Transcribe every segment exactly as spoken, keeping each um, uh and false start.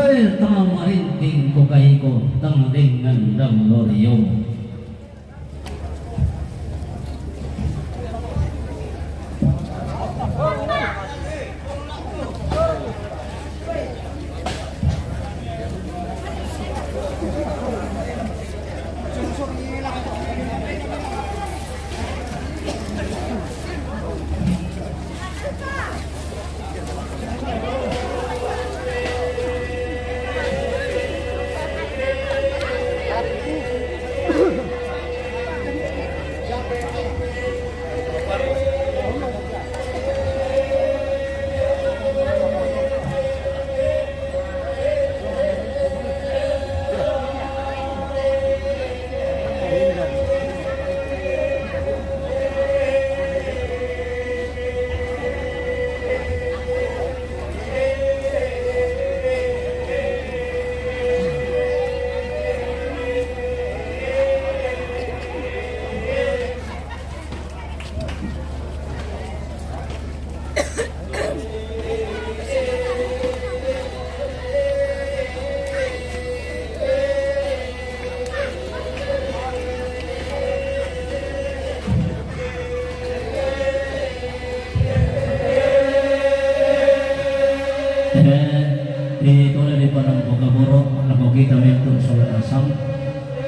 Tamarinting ko kaiko tang dengan dam lorium. Eh, di tole di padang Bogaboro, nakokita mi tu solat asam.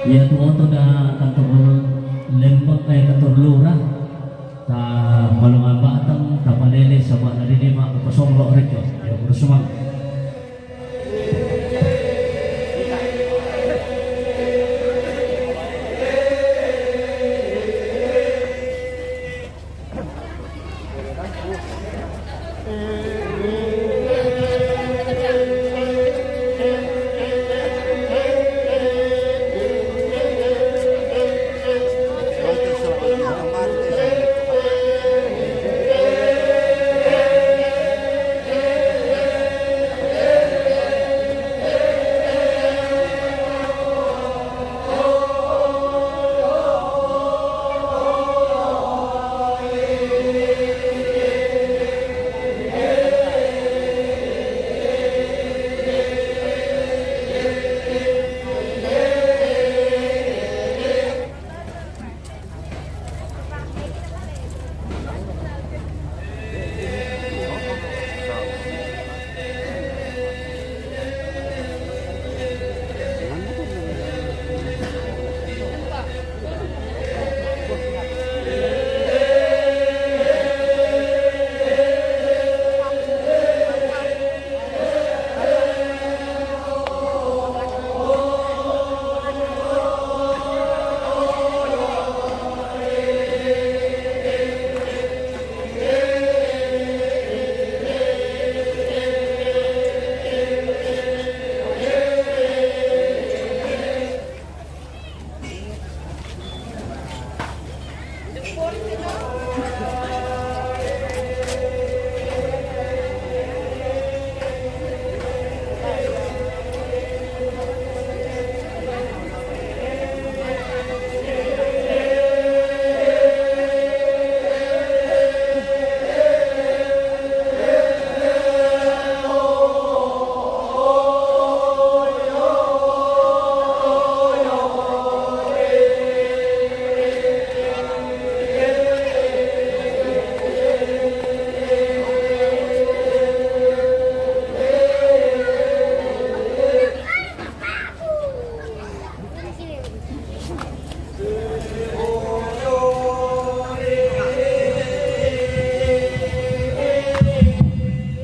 Iya tu oto da kantor lembak, eh, kantor lurah. Ta malunga batang, ta palele, saba' na didima' kosong lo' rikko. Ya, bersemangat.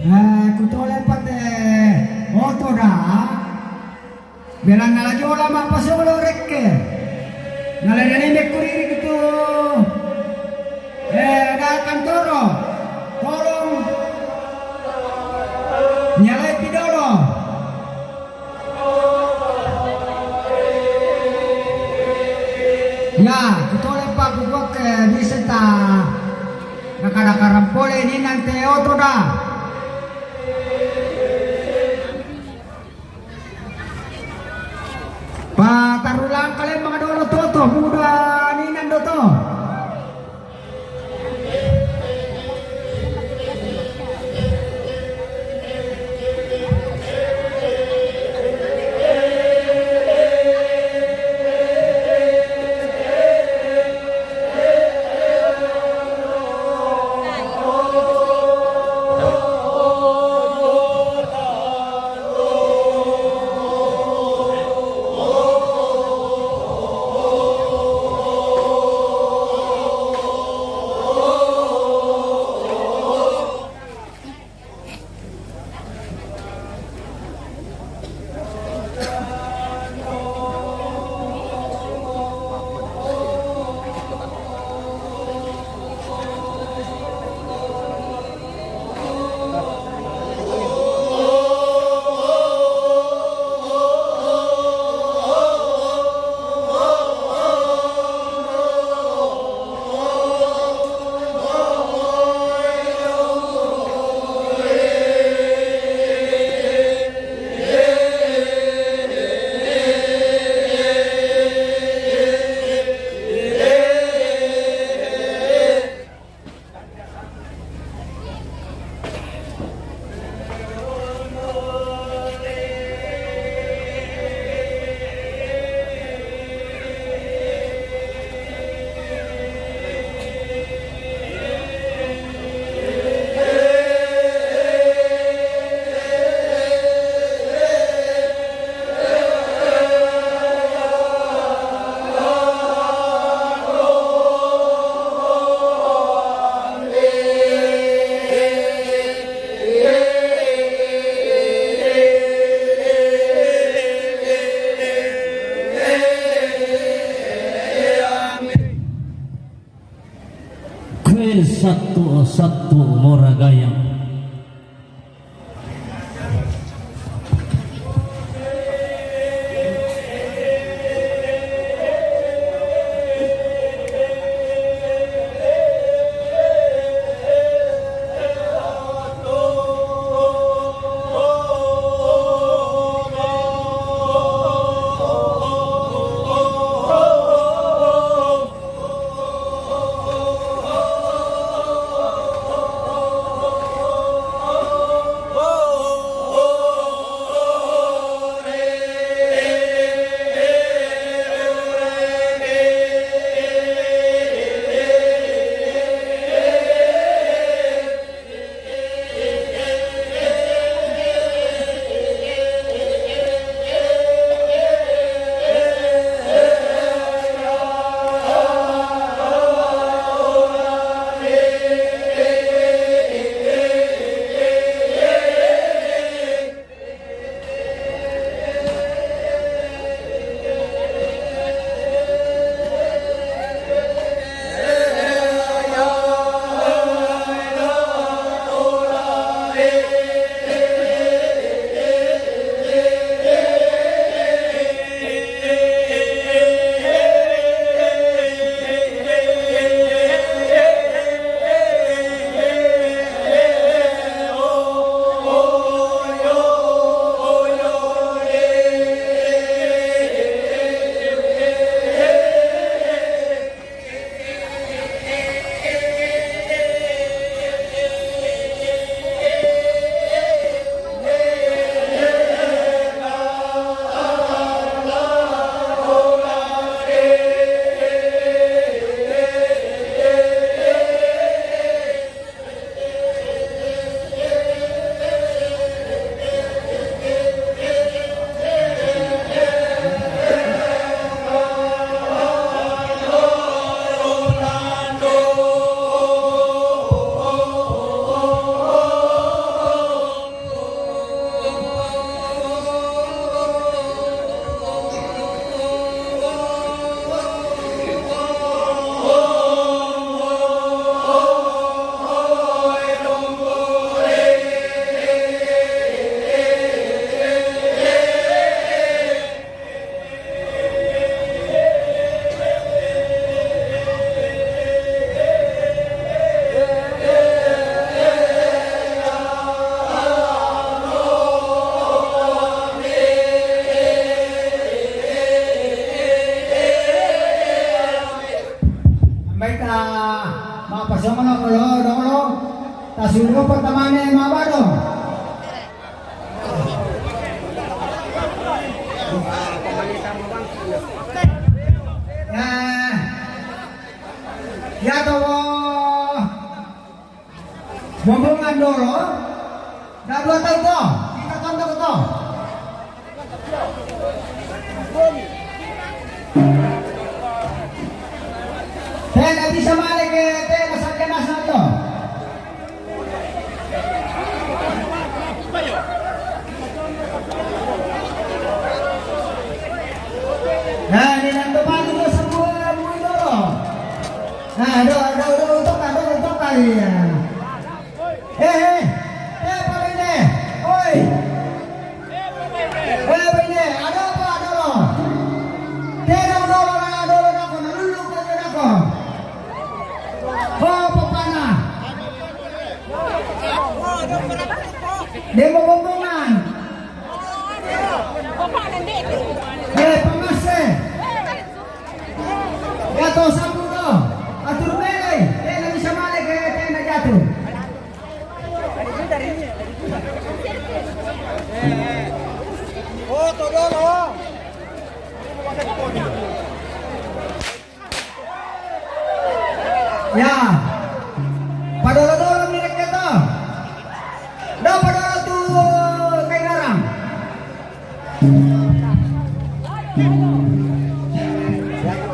Eh, kutole pate oto da. Belanna la jolo mappasolo rekke. Nalani mekkuri ritu, eh, da kantoro. Tolong nyalai pidolo. Ya, kutole pa kukuak, eh, bisa ta nakadakaran pole ni nante oto da. Patarulang kale mangadolo toto, muda ni nando to. Satu-satu mora gayang. Ambai ta mapasongo lo, lo, lo, lo. Ta suru pertamane mabado. Nah, ya to. Bombongan dolo. Dah dua taun to. Kita tonton to. Te na bisa male ke, te na sarjana sa to. Nah, ini nanti pagi dia semua mui dulu. Nah, do, do, do, untuk kan, do, untuk kan, iya. Eh, eh, eh, Pak Bende, oi. Eh, Bende, ada apa, ada lo? Te dong dolo, na dolo, nako, na lulu, ko, nako. Oh, papana. Demo bombongan. Eh, pamase. Jatuh satu to. Atur mele. Te na bisa male ke, te na jatuh. Oh, to dolo. Ya. Padolo-dolo ni deketo. Do padolo tu kai garang.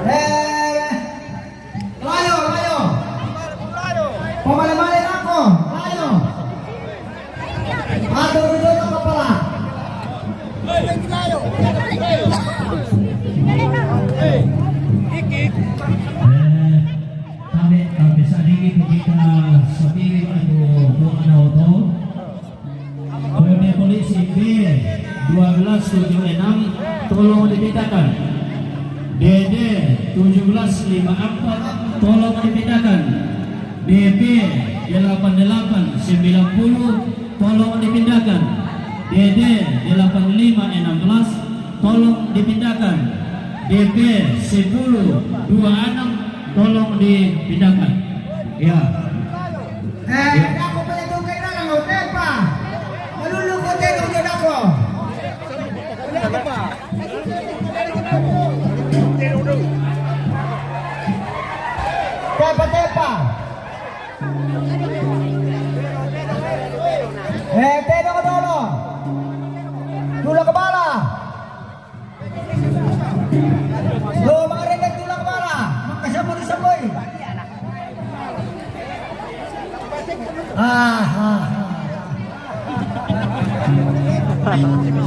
Eh, layo, layo. Pamale-male nako, layo. Atur dulu kepala. Eh, kami, kami sadiki tu Kita sendiri anu buah anu tu. Kode polisi B dua belas tujuh enam, tolong dipindahkan. D D tujuh belas lima empat, tolong dipindahkan. D P delapan delapan sembilan puluh, tolong dipindahkan. D D delapan lima enam belas, tolong dipindahkan. D P sepuluh dua enam, tolong dipindahkan. Ya. Eh, ya. Dako pa itu kailangan mo, Tepa. Maluluko tayo ng dako. Tepa, Tepa. Eh, teno ko dolo. Dula ka bala. Lo, makarepet dula ka bala. Makasamo ni Samoy. Ah, ah, ah.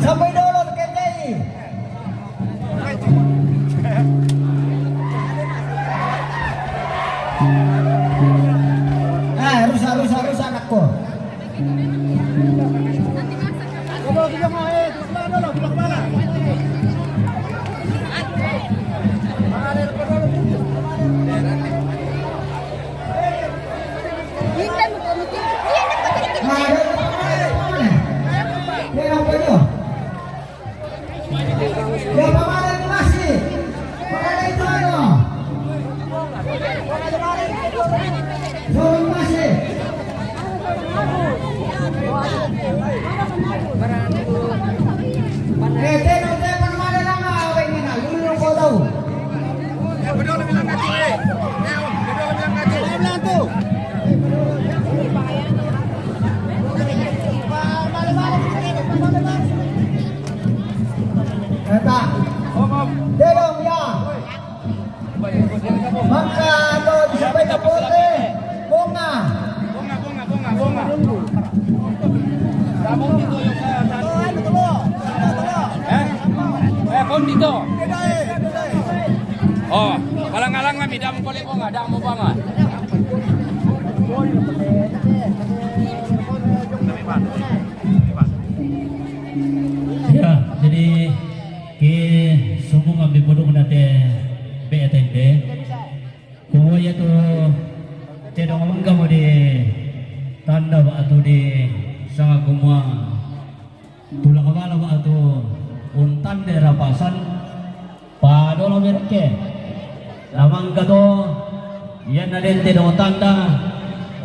Samoy dolo, K T I. Ah, rusa, rusa, rusa, anak ko. Ah, ya, ya, ya. Ya, pamana ni Masi. Pamana itu ano. Sorong Masi. Eh, teno, teno, pamana lang, ah, away nila. Lulong ko daw. Eta. Delong, ya. Maka, ano, di sabay na bote. Bunga. Eh, eh, kon dito. Oh, alang-alang nga, midam ko lang nga, damo ba nga? Ya, jadi ki sumbung ambi podong nate B T N D. Kumua iya tu tedong mangga mo di tanda ba atu di sanga kumua tula kabala ba atu untande rapasan padolo mereke. Namangka to, iya na den tedong tanda,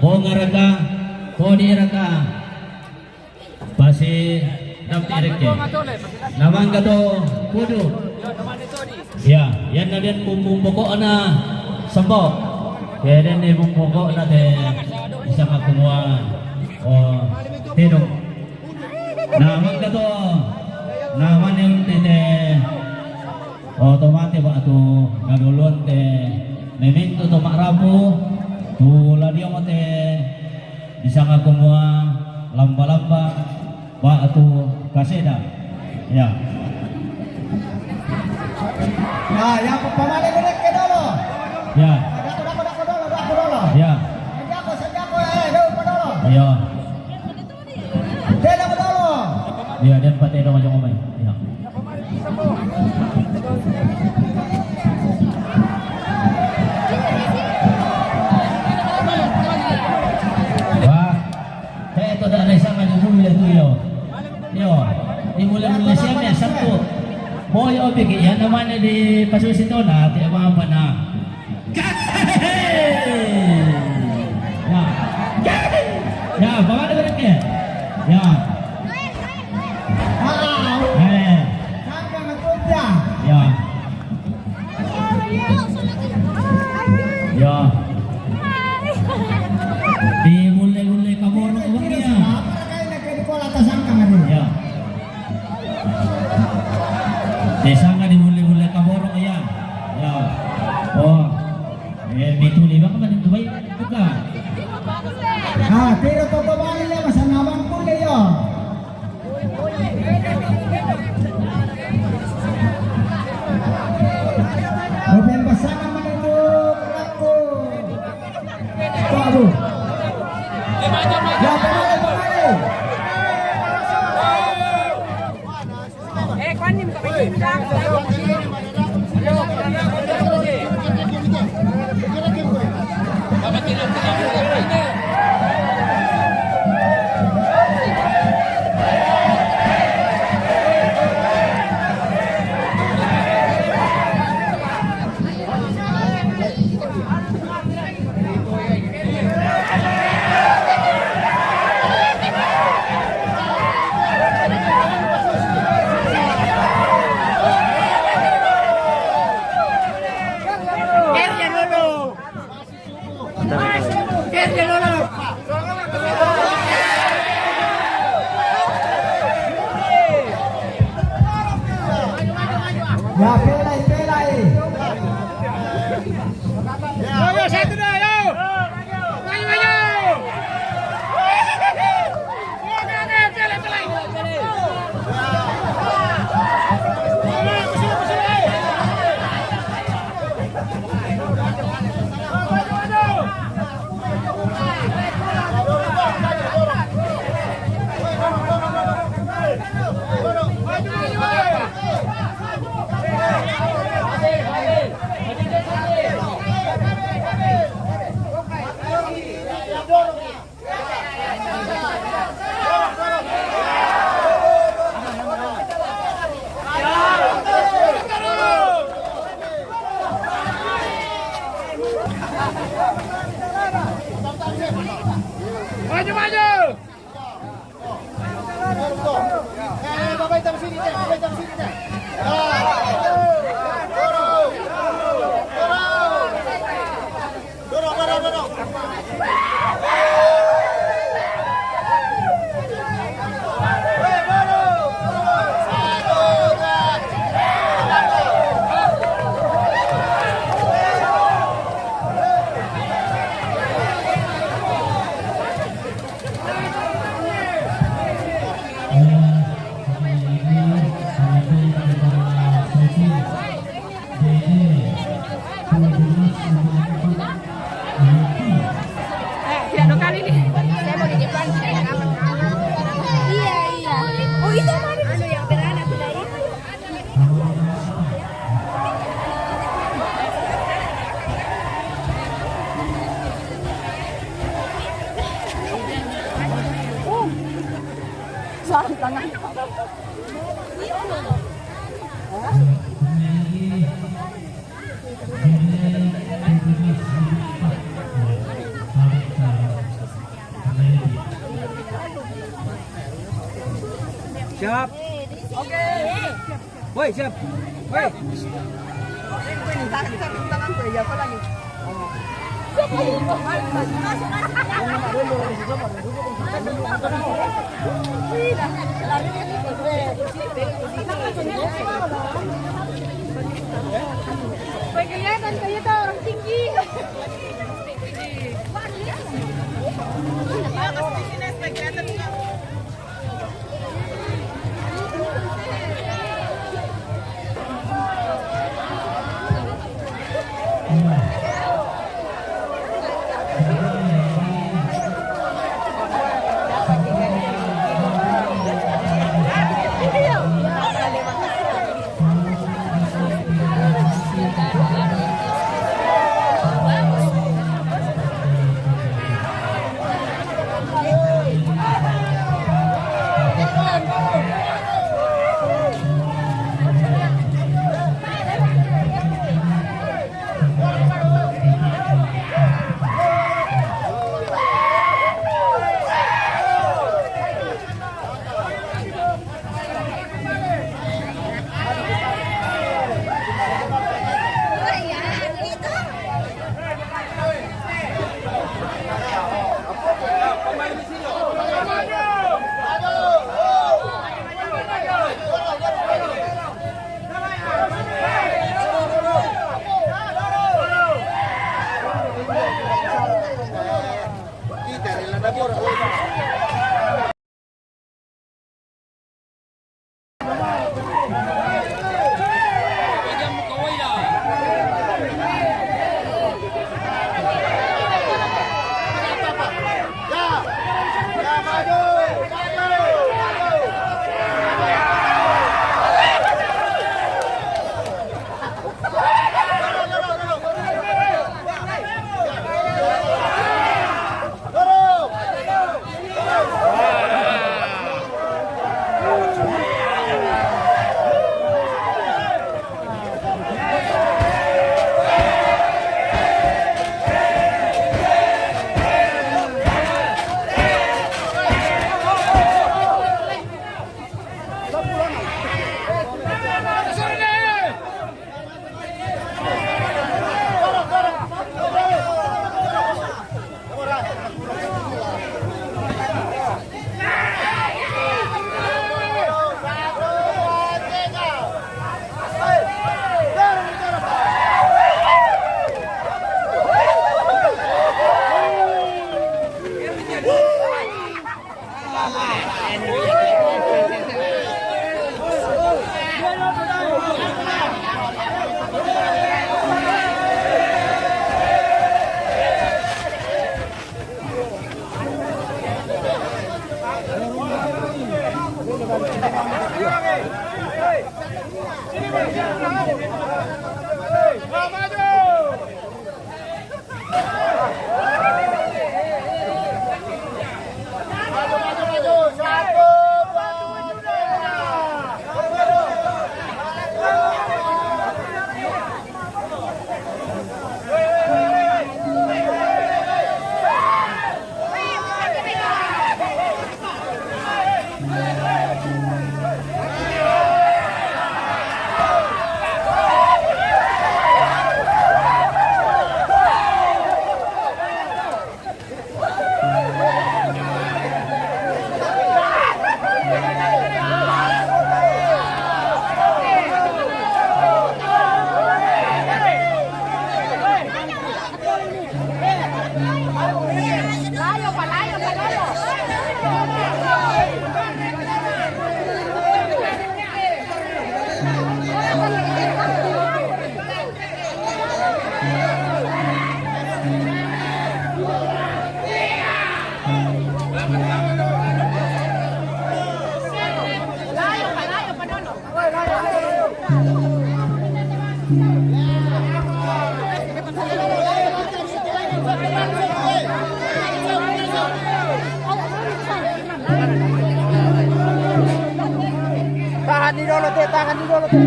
bonga raka, todi raka. Pasi dam ti reke. Namangka to kudu. Ya, yan na den bumbung pokok na sembok. Ya, den ni bumbung pokok na te bisa makumua. Oh, tedong. Namangka to. Namane unti te. Otomate ba tu kadolon te memintu to ma'rapu tu ladio mo te disanga kumua lamba-lamba ba tu kaseda. Ya. Ya, ya, pamane mereke dolo. Ya. Dako, dako, dako dolo, dako dolo. Ya. Dako, dako, eh, dolo, dolo. Ya. Tena madolo. Iya, dan pate dong aja ngomai. Iya. Wah, kayak itu dah ada sama di bumi dah tu yo. Yo, di mulai-mulai siapa ya, satu. Boy, opi, ya namanya di Pasir Sintona, tiap apa nah. Ya. Ya, bawah ada berarti ya? Ya. Eh. Ya. Ya. Di mulai-mulai kaborok abang ya. Ya. Desa nga di mulai-mulai kaborok ya. Ya. Oh. Eh, may tuli ba ka ba dito ba? Ito ka. Ah, pero totoo ba nila masanabang po kayo? Open basa naman ito, Krapo. Bago. Ya, pelai, pelai. Ayo, satu dah, ayo. Ayo, ayo. Maju, maju. Eh, tidak dua kali nih. Saya mau di depan, tidak ada apa-apa. Iya, iya. Oh, itu mana? Anu yang beranak, tidak itu. Soal tangan. Siap. Oke. Woi, siap. Woi. Ini tangan, tangan, tangan, ya, apa lagi? Kelihatan kayak itu orang tinggi. Tahan ni dulu, Teh, tahan ni dulu, Teh.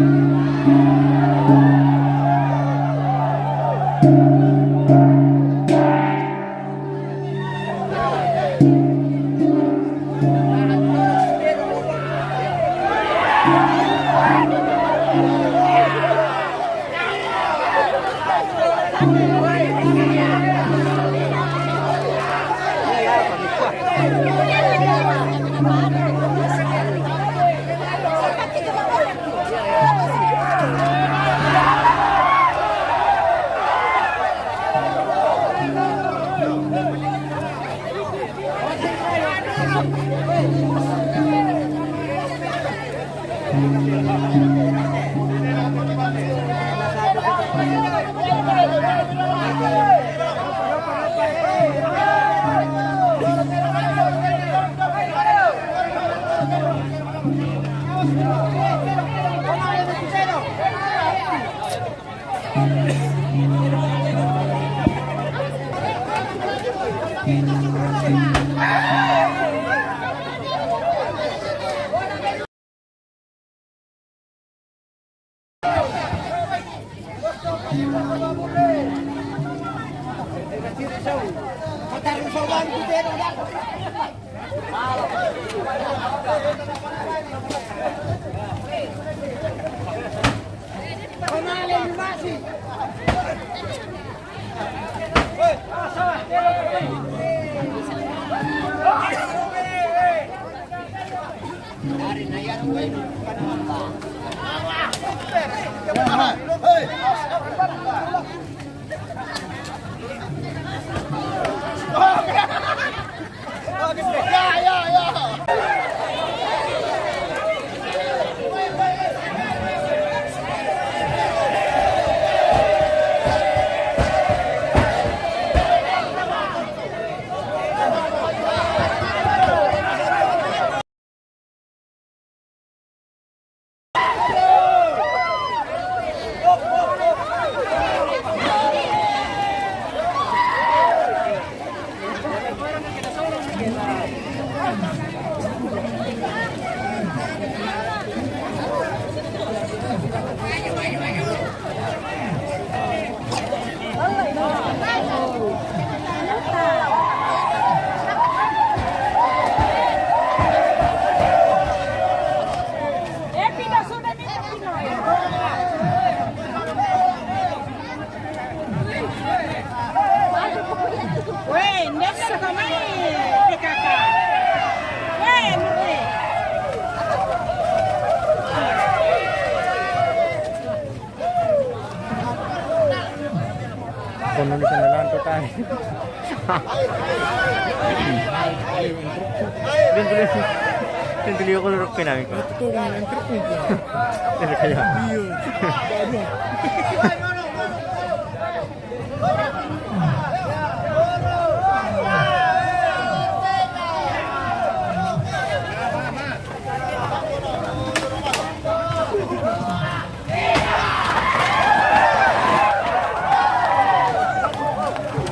Kono di sana lanto tayo. Din tuloy, din tuloy ako lurok pinamik ko. Ito ko, ang trip ko. Hindi kaya. Iya. Bago.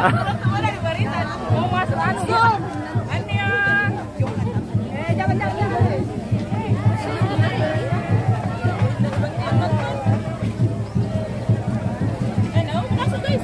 Mau masuk anu ya? Annyeong. Eh, jangan, jangan, jangan. Eh, no, masuk, guys.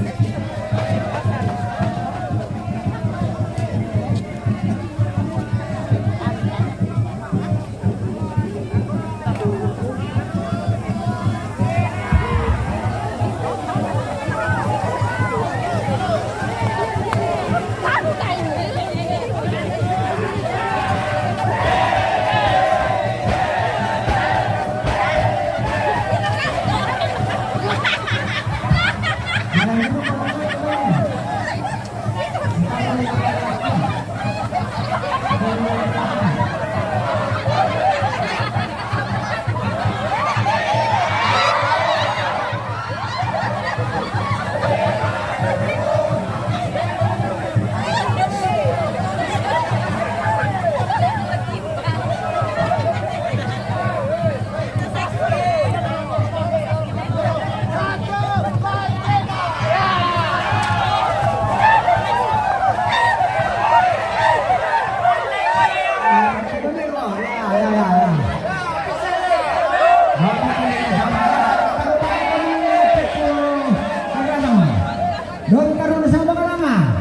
Don Karun Sabang lama.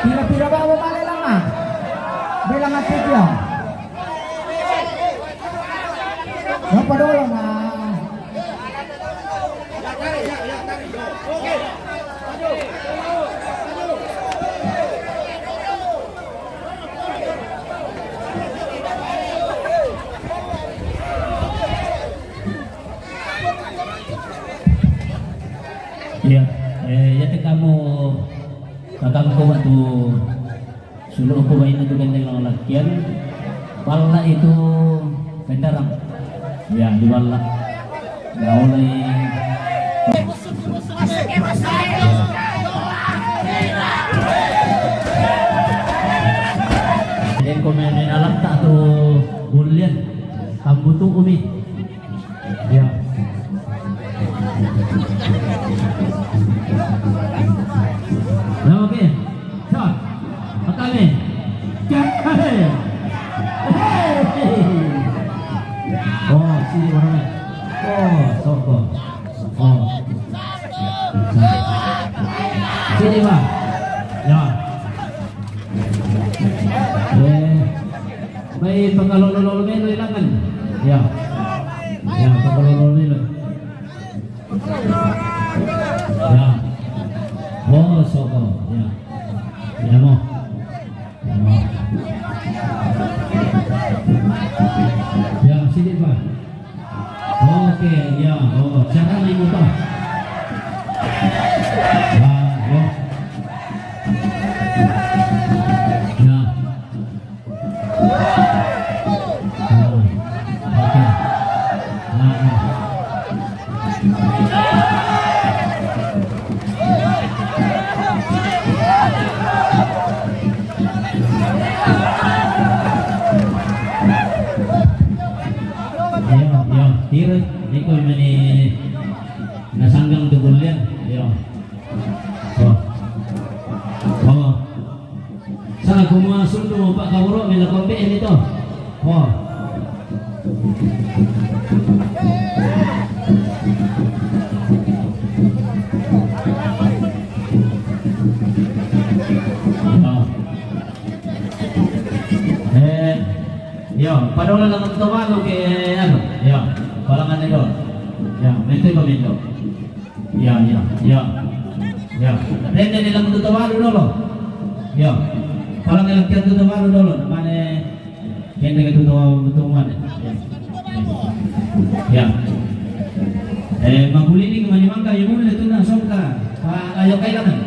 Pira-pira bawa balik lama. Bela mati dia. Berapa dulu nah? Ya, eh, ya, te kamu kakang ko waktu sulu ko baina tu gendeng lawan lakian, balla itu kendarang. Ya, di balla. Nah, oleh den komen alam tak tu bulian. Tambutu umi. Ya. Nah, oke. Sa. Atame. Hei. Hei. Oh, sini orangnya. Oh, soko. Oh. Sini, Pak. Ya. Eh. Bai pakalolo-lolo melo ilangan. Ya. Ya, pakalolo-lolo melo. Ya. Oh, soko. Ya. Ya, mo. Ya, mo. Ya, sini, Pak. Oke, ya. Oh, cara ni, Pak. Ya, ya. Ya. Iyo, iyo, tiro. Iko mani nasanggang tu bulian. Iyo. Oh. Oh. Sa, kumua sundu Pak Kaburo, mila kombe ini to. Oh. Oh. Eh, yo, padola lang to balu ke, anu, yo, palangan itu. Yo, itu pemindo. Ya, ya, ya. Ya. Rende ni lang tu tawalu dolo. Ya. Palang lang kian tu tawalu dolo. Mane kende ke tu tawalu tu mane. Ya. Ya. Eh, maguli ni kemani mangka ya mule tu na songka. Pa ayo kailangan.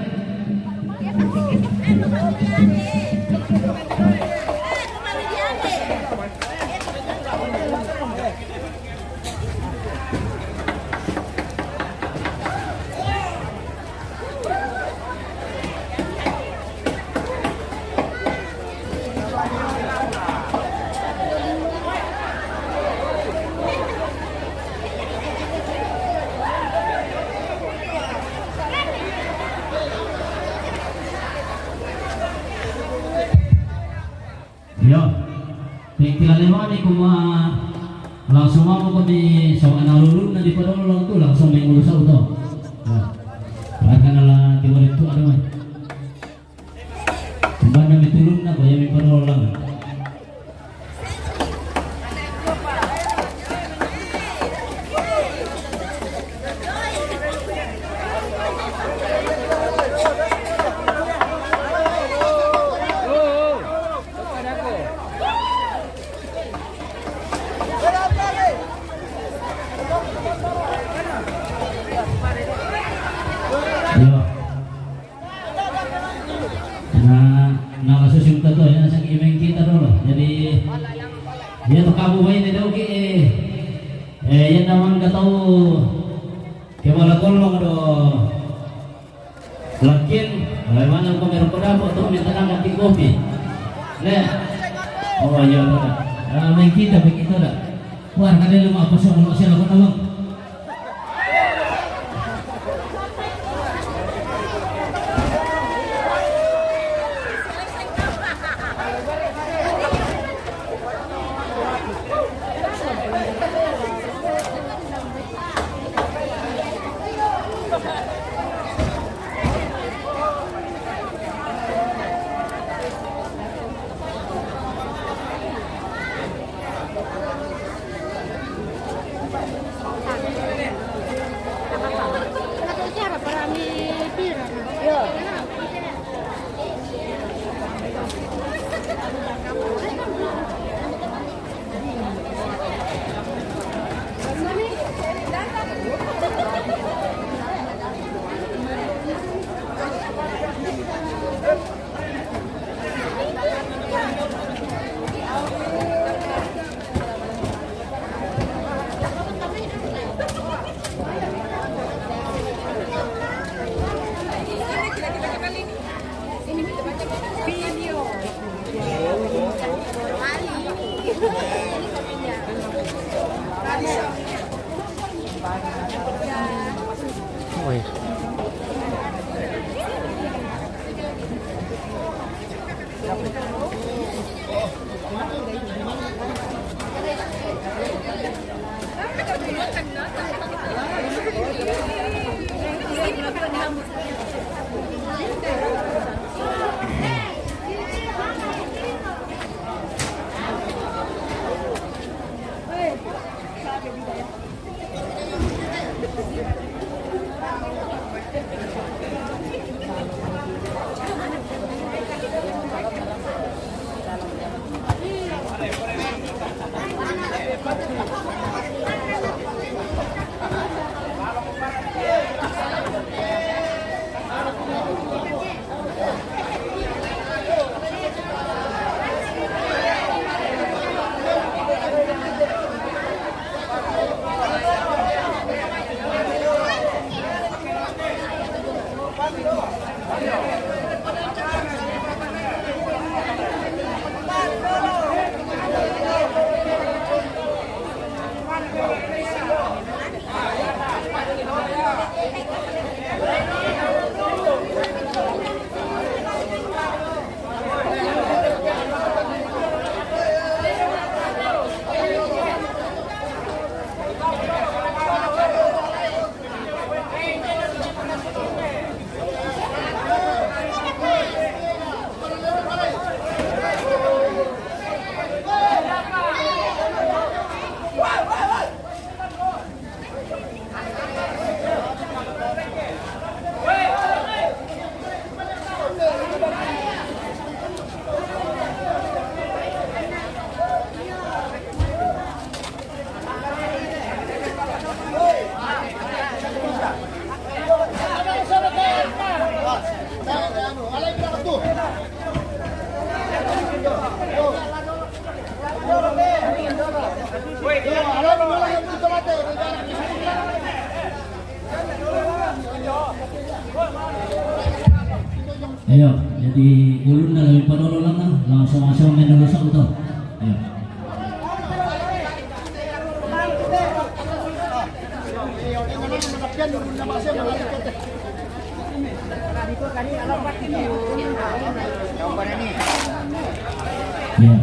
Kami kuma langsung mau kami sama anak lulun na di padolo lang tu langsung mengurus auto. Nah, akan ala tiwali tu ada mai. Mana mitulun na kaya mi padolo lang. Yo. Na, na kasusung ta to, yan sa imeng kita to, no? Jadi, yan to kabu ba ini daw ki, eh, eh, yan naman kataw, kaya wala kolong do, lakin, ay, mana ko meron ko dapat to, minta na kati kopi. Ne? Oh, iya, to da. Ah, main kita, main kita da. Wah, kada lu apa sih, kalau sila ko naman. Ayo, jadi ulun na labi padolo lang na, langsung asal main dulu sa uto. Ayo. Ayo.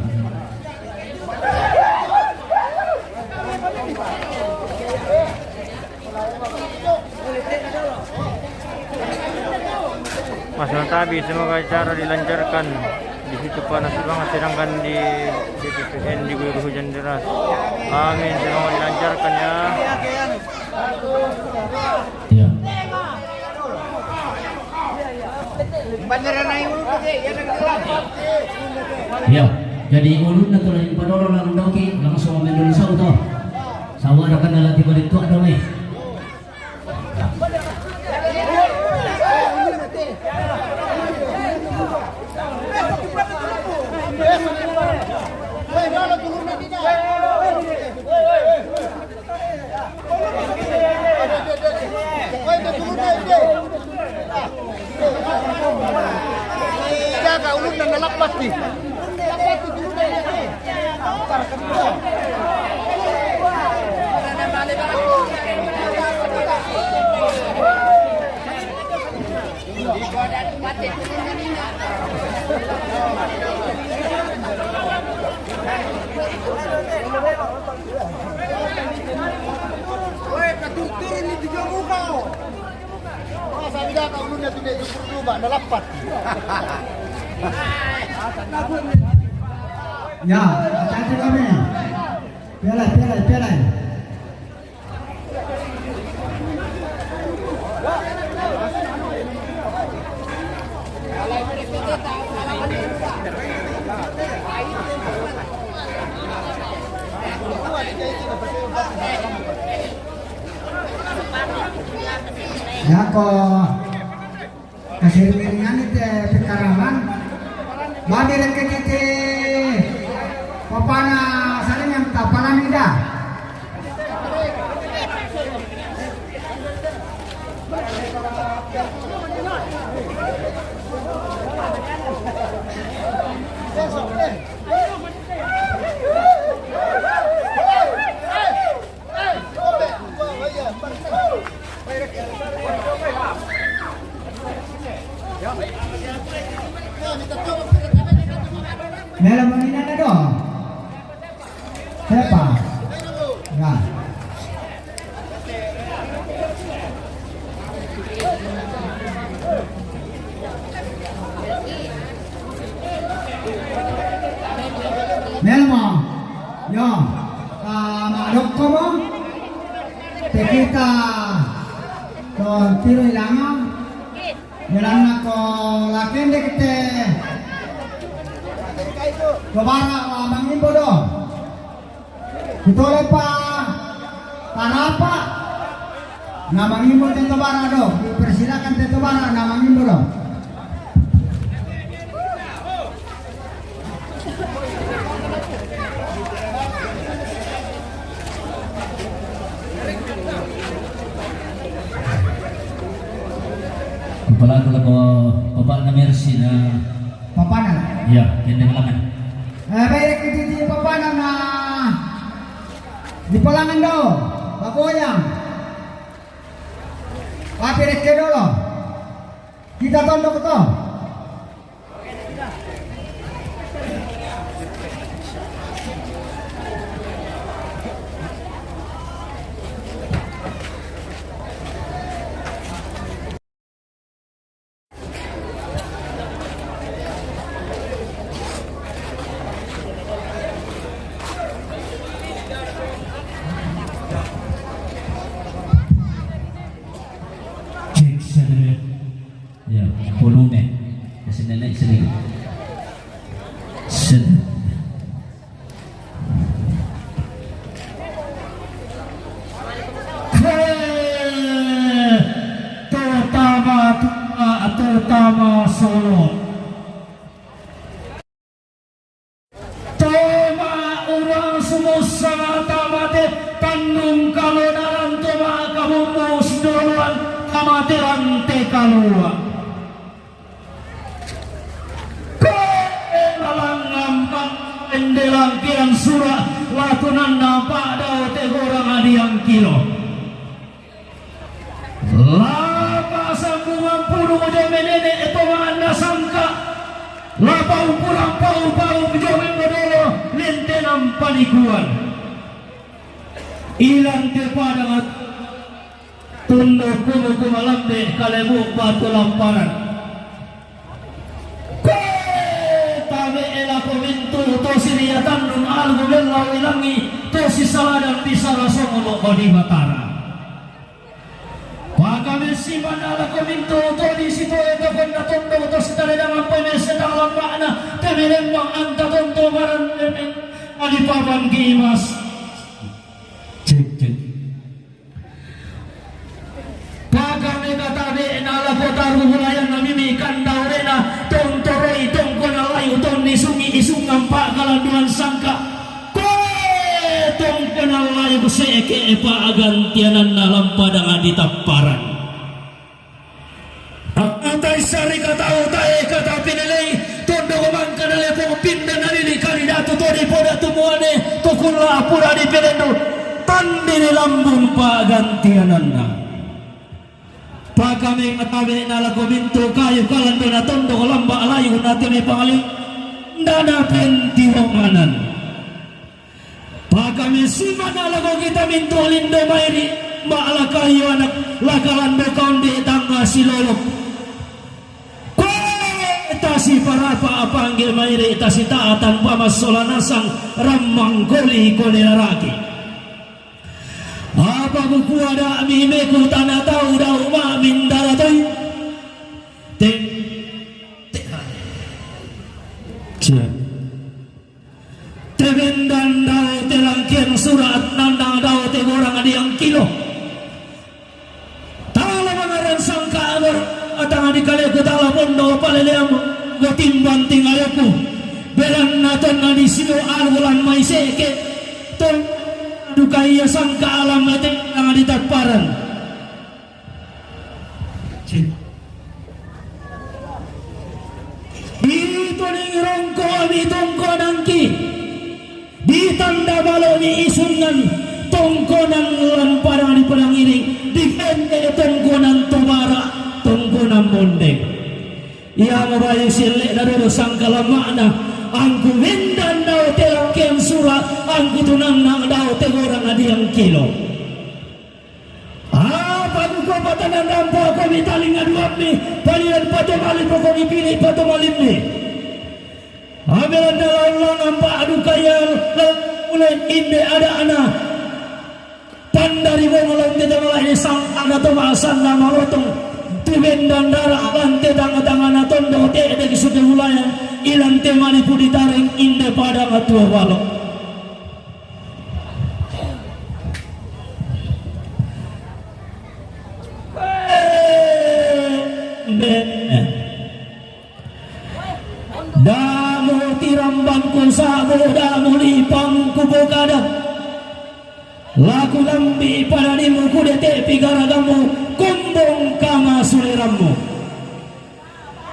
Masalah tabi, semoga acara dilancarkan. Di situ panas banget, sedangkan di, di P P N diguyur hujan deras. Amin, semoga dilancarkan ya. Ya. Ya, jadi ulun na tu lain padolo lalu doki, langsung ambil dulu sau tu. Sawah rakan na latih balik tu ada ni. Jaga ulun na nalapat ni. Weh, katurun-turun ni tujuh muka. Masa bila kau ulun tu dia tukur tu, bak, dah lapat. Ya, hati-hati kami. Piala, piala, piala. Yako. Kasiriringan ite pikaraman. Bani reke kiti papana saringan tapalan ida. Mela manginan na do. Sepa. Ya. Melma, yo, ah, ma dokko mo, te kita to tiro ilanga, belanna ko lakende kete, ko bara wa mangimbo do. Kutole pa tarapa. Namangimbo te to bara do. Dipersilakan te to bara namangimbo do. Kepala kalau bawa bapak na Mercy na. Papana. Iya, kendeng langan. Eh, baik, di, di, di papana na. Di palangan do, bagoyang. Papi rekke dolo. Kita tondok to. Cek sedikit. Ya, volume. Kasih nenek sedikit. Sedikit. He, terutama, terutama Solo. Toma urang sumussa tamate tannung kalonaran toma kamumu sidoloan tamate rante kalua. Koe lalangngan pang ende langkean sura latunanna padao tegorang adiang kilo. Lapa sambungan punu mojo menene eto manganna sangka. Lapa umpurang pau-pau mojo memodolo lentenan panikuan. Ilan te padang at-, Tunduk kumu kumalambe kalemu batu lamparan. Algo bellau ilangi to si saladan di sala songolo ko di Batara. Pakamessimanna lako mintu to di sitoe to konna tondok to sitaledangan pemese tang lambakna temelembang anta tonto baran adi papangki mas. Cek, cek. Pakameka tabe'na lako taru bulayanna mimi kanda urena tontoroi tongkona layu tonni sungi isungan pakalanduan sangka. Koe tongkona layu se'ke pa'gantiananna lampadang di tapparan. Atai sari katau tae kata pinelei tondok mangka nalepong pinda nalili kali datu to di poda tumuane to kulla pura di pelendu tandini lambung pa'gantiananna. Pakameng tabe'na lako mintu kayu kalandona tondok lamba layu na teme pangali ndana pentironganan. Pakamessimanna lako kita mintu lindo mairi ma'lakayu anak lakalando kaunde tangga silolok. Koe tasi parapa apangge mairi tasi ta'atan pamassola nasang rammang koli kole araki. Apa kukua da mimeku tana tau dau ma mindala toi. Te, te, Cia. Tebendan dao telangkian surat nandang dao tegorang diang kilo. Tala mangaran sangka agar atang di kaleku tala pondo paleleam gotimbang tingayoku. Beran naton na di sio alulan mai seke. Ton duka ia sangka alam mete nang di taparan. Ito ning rongko ami tongkonangki. Ditanda balo ni isungan tongkonan lan padang di padang ini. Digente tongkonan tobara tongkonan mondeng. Ia mabayu sille na dodo sangkalamakna. Angku mendan dao telangkean sura angku tunanna dao tegorang adiang kilo. Apa duko patanan rampa ko mitaling aduammi palian pato mali pokoni pili pato malimmi. Abelan dalam lang ampa adu kaya mulai inde ada ana. Pandari bongo lante tangala ini sang ana to maasan nama lotong. Tuben dan dara lante tanga-tanga na tondo te de kisude mulaya ilante mani pudi taring inde pada matua balok. Damu tirambangku sabu damu lipangku bukada. Laku lambi pada dimu kudete pigaragamu kumbung kama sulirammu.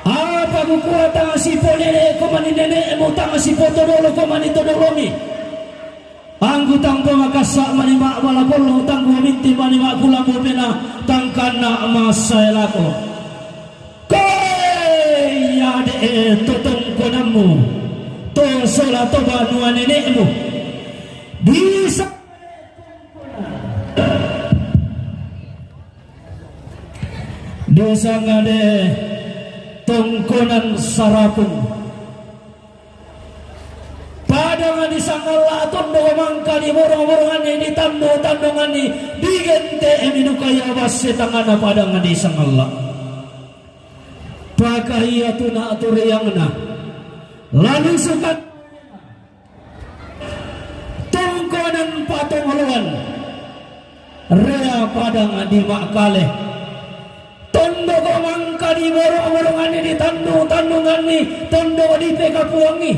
Apa kukua tangasi ponene komani nenemu tangasi potodolo komani todolomi. Anggu tangko makassa mani ma bala kollo tanggu minti mani ma kulambu pena tangkanna massae lako. Koe ia de e to tongkonammu to sola to banua nenekmu. Bisa disangade tongkonan sarapung. Padang di sangalla tondo mangka di borong-boronganni di tando-tandonganni digente minukaya basse tangana padang di sangalla. Pakaiya tuna turiangna lalu sukat tongkonan patongoloan rea padang di makkale. Tondoko mangka di borong-boronganni di tandung-tandunganni tondoko di pekapuangi.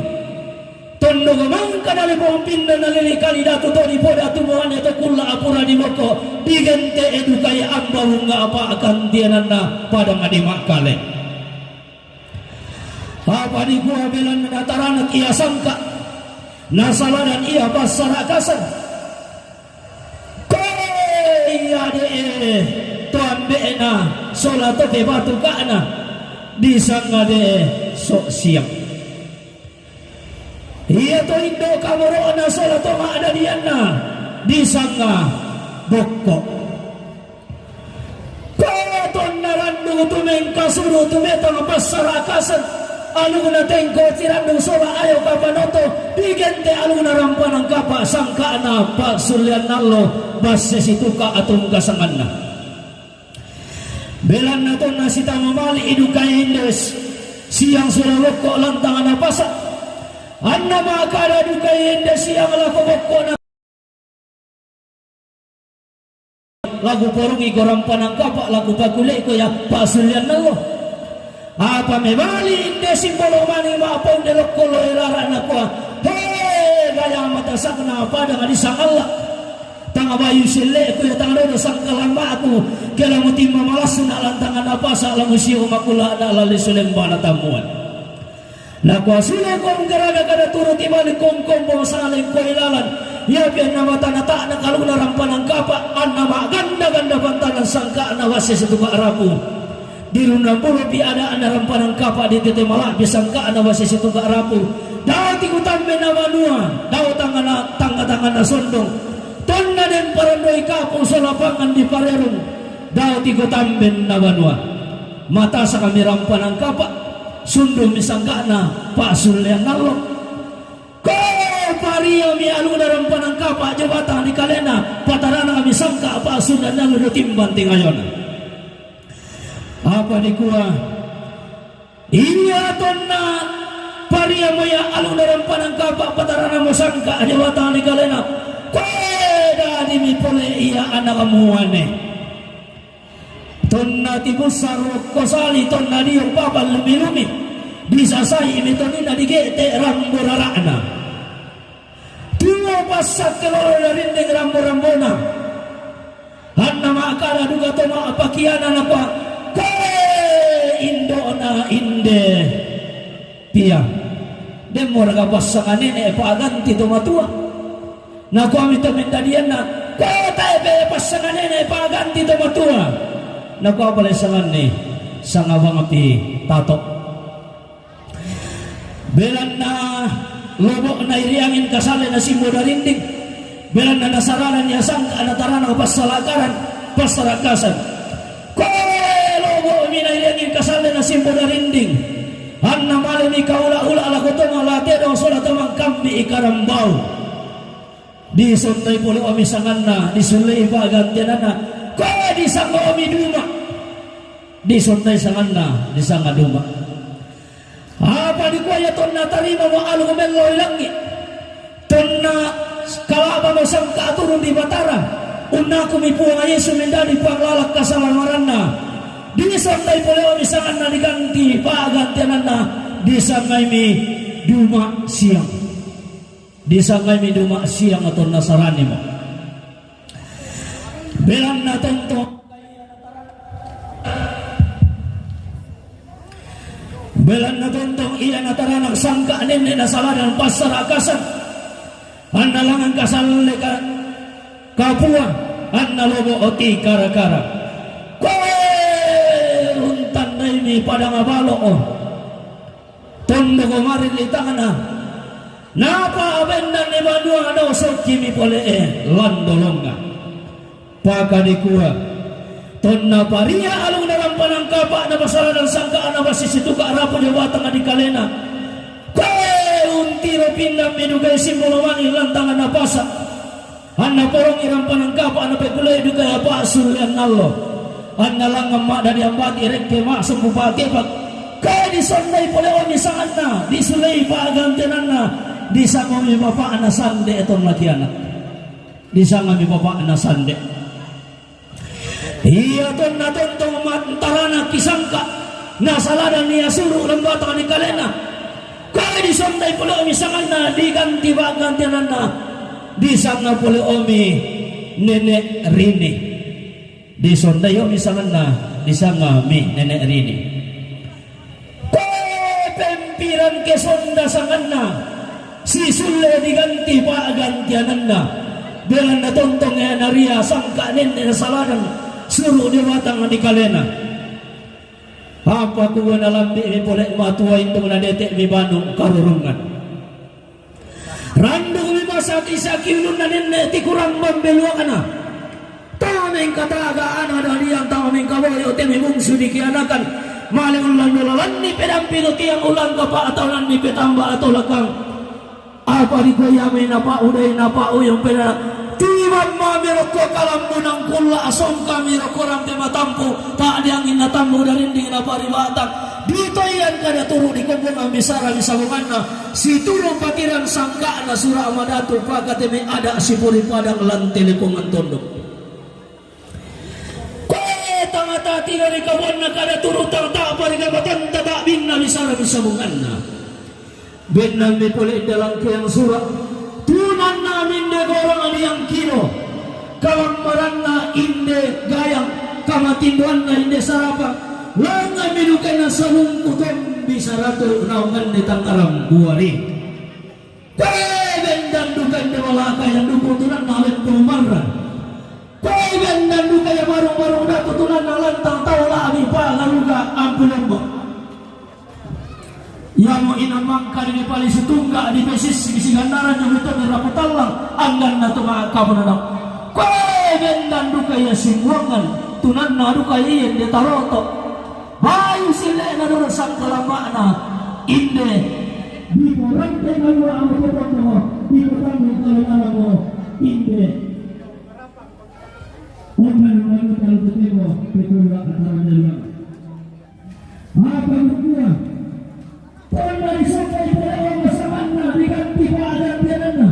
Tondoko mangka nalipong pinda nalili kali datu to di poda tubuanni to kulla apura di boko digente edukai amba bunga apa akan tiananna padang di makkale. Apa dikua belanna nataranak ia sangka nasaladan ia passarakasan. Koe ia de e to ambe'na sola to pebatuka'na disanga de e so siang. Ia to indo kamoro'na sola to ma'dadianna disanga bokko. Koe tonna randu tu mengkasuru tu metang passarakasan. Alugna tengko cirandung sola ayo kapanoto, digente alugna rampanan kapa sangka'na pa'sullean allo, basse situka atungka sanganna. Belanna tonna sitama mali' duka inde siang sola bokko lantang napasa. Anna ma'kada duka inde siang lako bokko na laku porungi ko rampanan kapa, laku pakule'ko ia pa'sullean allo. Apa mebali' inde simbolo mani ma'paunde lokko loe rara nakua, "He, gaya matasakna padang disangalla. Tang bayu selle'ku ia tang dodo sangkalamma'ku, ke lamutimma malassuna lantang napasa lamusio makula'na lalle sulembana tammuan." Nakua, "Suleko nggaraga kada turuti mani kongkombong salengko ilalan. Iapi anna matana ta'na kaluna rampanan kapa, anna ma'ganda-ganda pantanan sangka'na basse situka rapu. Dirunna mbulopi ada'na rampanan kapa, ditete mala'bi sangka'na basse situka rapu. Dao tikutambenna banua, dao tangngana-, tangnga-tangnganna sondong. Tonna den parandoi kapu sola pangngan diparerung, dao tikutambenna banua." Matasakmi rampanan kapa, sundumi sangka'na pa'sullean allo. Ko pariami aluna rampanan kapa jio batang dikalena, pataranakmi sangka' pa'sullean allo dao timbang tingayona. Apa dikua? Ia tonna pariamo ia aluna rampanan kapa, pataranamo sangka' jio batang dikalena, koe dadimi pole ia anakmu anne. Tonna tibussa rokko sali, tonna dio papa lumi-lumi, disasai'mi tonina dige'te' rambu rara'na. Tuo passakke lolo narinding rambu-rambuna. Anna ma'kada duka to ma'pakiana nakua, "Koe indo'na inde pia. Demmo raga passanga nene' pa'ganti to matua?" Nakuami to mendadianna, "Koe tae'pe passanga nene' pa'ganti to matua?" Nakua, "Apa le sanganni?" "Sanga bangpi Tato." Belanna lobo'na iriangin kasalle na simbo darinding. Belanna nasarana ia sangka' natarana passalakaran, passarakkasan. Koe lobo'mi na iriangin kasalle na simbo darinding. Anna malemi kaula-ula lako to malate do sola to mangkambi'i karambau. Disondai pole'omi sanganna, disullei pa'gantiananna. Koe disangaomi Duma. Disondai sanganna, disanga Duma. Apa dikua ia tonna tarimamo aluk melloi langi'? Tonna kala'bamo sangka' turung ri Batara, unnakumi Puang Yesu mendadi panglala' kasalamaranna. Disondai pole'omi sanganna, diganti pa'gantiananna, disangaimi Duma Siang. Disangaimi Duma Siang tonna saranimo. Belanna tontong, belanna tontong ia nataranak sangka' nenne' nasaladan passarakkasan. Anna langngan kasalle ka-, kapua, anna lobo' oti kara-kara. Koe untannaimi padang balo'o. Tondoko marilli tangna. Napa'bennanni banua dao sokkimi pole'e lan dolongnga. Pakadikua, tonna paria aluna rampanan kapa, napasaladan sangka'na basse situka' rapu jio batang dikalena. Koe untiro pindammi duka ia simbolo mani lantang napasa. Anna porongi rampanan kapa, anna pekullei duka ia pa'sullean allo. Anna langngan ma'dadi ambati rekke ma'sompu pa'kepa. Koe disondai pole'omi sanganna, disullei pa'gantiananna, disangaomi bapa'na Sande tonna kiana. Disangami bapa'na Sande. Ia tonna tontong mantaranakki sangka', nasaladan ia suru' lan batang dikalena. Koe disondai pole'omi sanganna, diganti pa'gantiananna, disanga pole'omi Nene' Rini. Disondaiomi sanganna, disangami Nene' Rini. Koe pempiran ke sonda sanganna, sisulle diganti pa'gantiananna. Belanna tontong ia naria sangka' nenne' nasaladan suru' jio batang dikalena. Apa kuguna lambi'mi pole matua indung nadete'mi banu karurungan. Randukmi masaki-saki ulunna nenne' tikurang mambeluangna. Tau mengkataga ana daliang, tau mengkaboyo temi bungsu dikianakan. Male ullan dolalanni pedampi to tiang ulang kapa atau nanni petamba atau lakang. Apa ri ko iya mai napa'u dai napa'u yang pena. Tiwang mami rokko kalambu nangkulla asongkami rokko rampe matampu. Tak diangin natambu darinding naparibatang. Ditoian kada turu di kombongan bisara di sabunganna. Situru patirang sangka'na sura madatu pakateme ada sipuri padang lante lekongan tondok. Koe tangata tiro ri kabuanna kada turu tang ta'pa ri kabatanta ta'binna bisara bisabunganna. Bennammi pole inde langkeang sura. Tunanna minde gorong diangkiro. Kalammaranna inde gayang. Kamatindoanna inde sarapa. Langami dukaina sabungku tombi saratu naunganne tang arambuari. Koe bendan duka inde malaka yang dukung tunanna alettu marra. Koe bendan duka ya barung-barung datu tunanna lantang tau la'bi pala duka ampu lombo. Yamo inang mangka di pali situngga di pesissi di sigandaran yang itu berapa tallang angganna tu maka penadang. Koe bendan duka ya simbuangan tunanna duka iya inde taroto. Bayu sile'na dolo sangkalamma'na inde. Diporante kalua amo potonno, dipotanni kalua amo inde. Ommen manu talu tetemo, pekula atara jaluang. Apa kukua? Tonna disombai pole olo samanna diganti pa'gantiananna.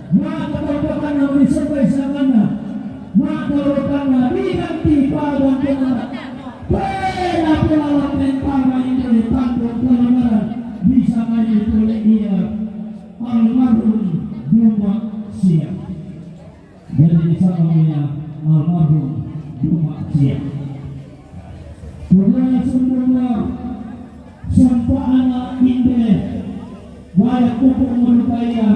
Maka tau pamanna disombai samanna. Maka lokanna diganti pa'gantiananna. Pena pula lampeng pama inde tandung kebenaran. Bisa mai pole ia almarhum Duma Siang. Jadi sama ya almarhum Duma Siang. Pokoknya sungguhnya sampah anak inde. Wayah kupu menukaya.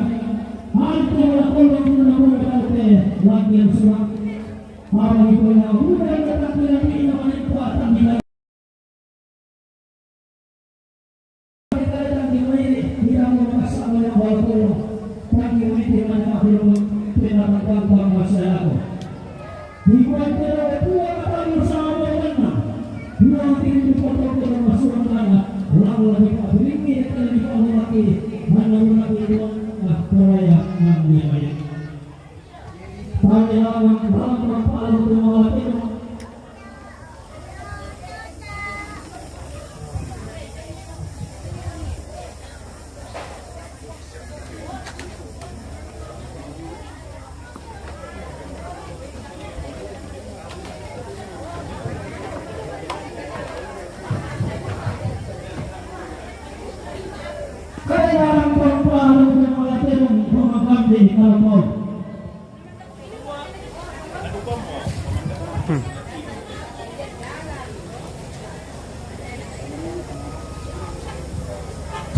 Aku wala kolong guna guna kalte. Lagi yang surat. Apa itu yang udah datang ke Nabi nama itu akan bila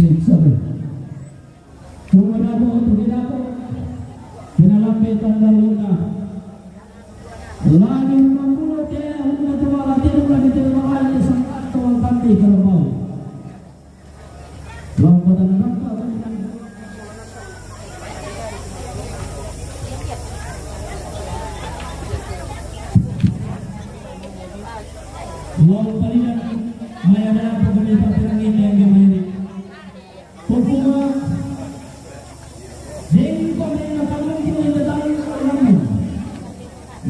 Cek, sabar. Cuma dako untuk dako. Pinalambe tanda luna. Lagi mambulo ke, luna tua lagi, luna di terima lagi, sangkat tuan tadi kalau mau. Lompat dan nampak. Lompat dan maya-maya pokoknya tak terang ini yang gimana ini. Pokoknya Deng ko mena panungkil inde tau lamu.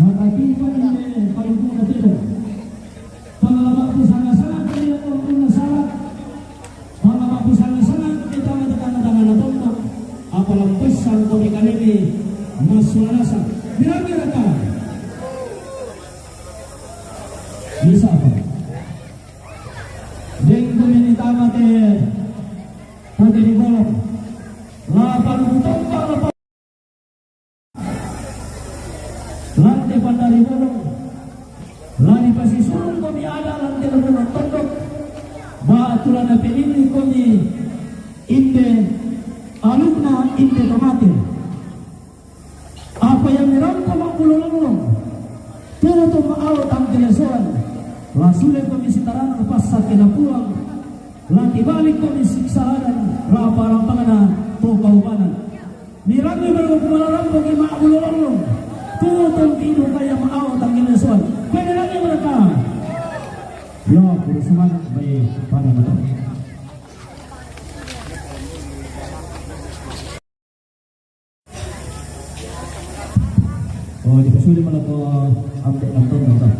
Maka tipa inde panungkil na tiro. Pangalabakku sanga-sanga kami na tongkol na sala. Pangalabakku sanga-sanga kami tama di tanga-tanga na tongkol. Apalang pesan ko di kanini masuanasa. Bilang-bilang ka. Bisa apa? Deng ko mena tama te. Pande di bolong. Lapa lubu tompa lapa. Lante pandari bolong. Lani pasisurung komi ada lante lomona tondok. Ba tulana penini komi inde alukna inde tomate. Apa yang merangko ma'bulo lollong. Tutu ma'au tangkelesoan. La sule komi sitaranang passake na puang. La tibalik komi siksa ladan rapa rampangna to kaubanan. Mirangi baru kumalarampo ki ma'bulo lollong. Tutu tidu kaya ma'au tangkelesoan. Kene lagi mereka. Ya, Semangat bagi pada betul. Oh, di sini malah tu ambil nonton nonton.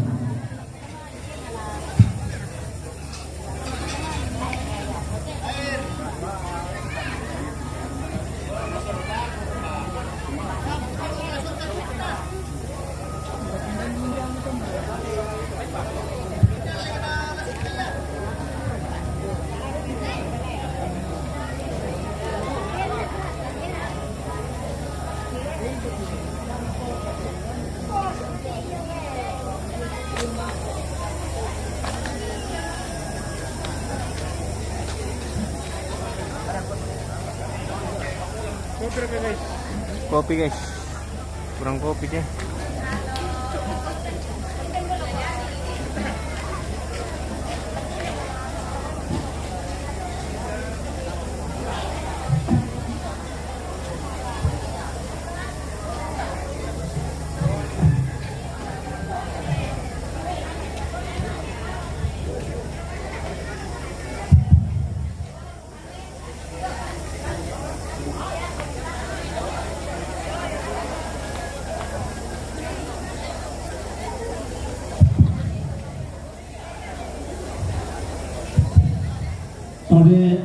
Kopi, guys. Kurang kopi, guys. Tabe,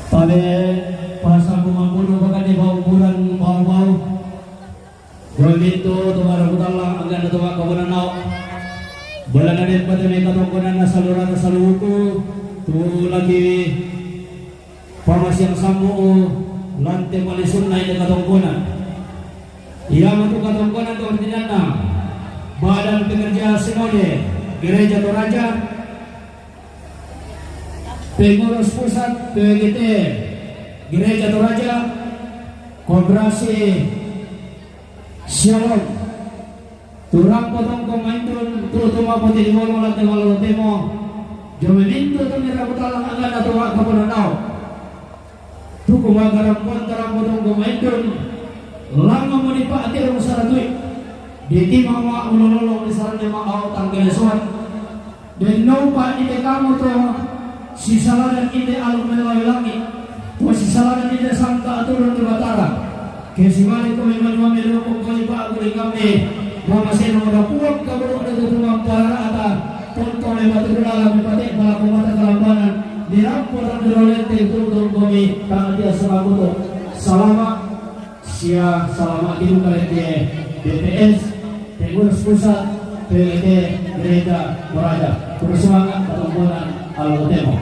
tabe, pasal bunga bulu bakal di bau bulan bau-bau. Jolito tu baru kutala anggan tu kabunan nau. Bulan ada pada mereka tongkonan na salura na saluku tu lagi. Pamasiang sammu lante malisunna ide katongkonan. Ia matu katongkonan tu artinanna Badan Pekerja Sinode Gereja Toraja, Pengurus Pusat P W G T Gereja Toraja, Koperasi Shalom. Turang potong ko maintun tu tuma poti di bolo lante malo temo. Jome mintu tu mira kutala angana tu wa kapono nau. Tuku magara pon tarang potong ko maintun. Langa mo di pa atirong saratui. Di tima wa ulololo di sarane ma au tangkene suan. Den naupa ide kamu to sisaladan ide alu meloi langit, to sisaladan ide sangka aturan di Batara. Ke sibalik ko memang mame loko koi pa aku di kami, mama seno mada puak kaburu de tutu mampara ata, tonto me batu dulala me pate pala ko mata kalambanan, di rampo tak dulolente tutu komi, tangan dia sama kutu. Salama, Sia salama kitu kare te B P S, pengurus pusat, P W T, Gereja Toraja. Terus semangat, pertemuan Algo Temo.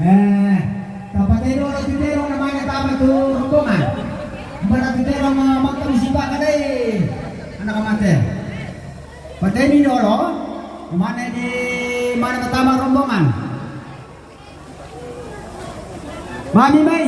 Eh, tapatay doon ang titero na may natama to rombongan. Para titero mga magkamisipa ka day, anak amate. Patay ni Doro, mana di mana natama rombongan. Mami May.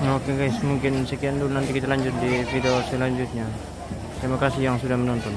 Oke guys, mungkin sekian dulu, nanti kita lanjut di video selanjutnya. Terima kasih yang sudah menonton.